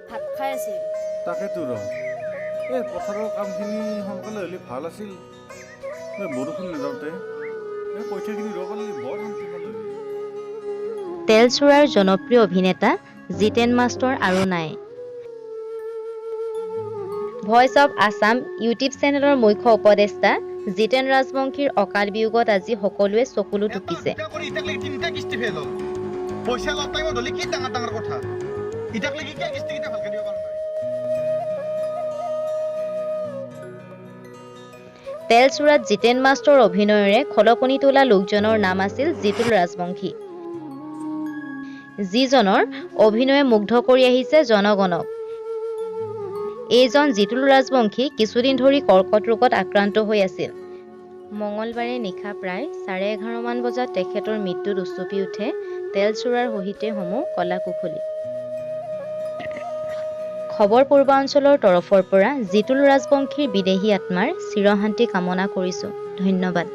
ভাত খাই আছিল। তাকেতো ৰ, এই পথাৰৰ কামখিনি সোনকালে হ'লে ভাল আছিল। এই বৰষুণ নিদিওঁতে এই কঠীয়াখিনি ৰুব পাৰিলে বৰ শান্তি পালোঁ হয়। তেলচোৰাৰ জনপ্ৰিয় অভিনেতা জিতেন মাষ্টৰ আৰু নাই। ভইচ অৱ আছাম ইউটিউব চেনেলৰ মুখ্য উপদেষ্টা জিতেন ৰাজবংশীৰ অকাল বিয়োগত আজি সকলোৱে চকুলো টুকিছে। এটা কৰি এতিয়াক তিনিটা কিস্তি ফেইল হ'ল। পইচা লোৱাৰ টাইমত হ'লে কি ডাঙৰ ডাঙৰ কথা, এতিয়াক লাগি কিয় কিস্তি কেইটা ভালকে দিব পৰা নাই? তেলচোৰাত জিতেন মাষ্টৰ অভিনয়েৰে খলকনি তোলা লোকজনৰ নাম আছিল জিতুল ৰাজবংশী, যিজনৰ অভিনয়ে মুগ্ধ কৰি আহিছে জনগণক। এইজন জিতুল ৰাজবংশী কিছুদিন ধৰি কৰ্কট ৰোগত আক্ৰান্ত হৈ আছিল। মঙলবাৰে নিশা প্ৰায় 11:30মান বজাত তেখেতৰ মৃত্যুত উচুপি উঠে তেলচোৰাৰ সহিতে সমূহ কলা-কুশলী। খবৰ পূৰ্বাঞ্চলৰ তৰফৰ পৰা জিতুল ৰাজবংশীৰ বিদেহী আত্মাৰ চিৰশান্তি কামনা কৰিছোঁ। ধন্যবাদ।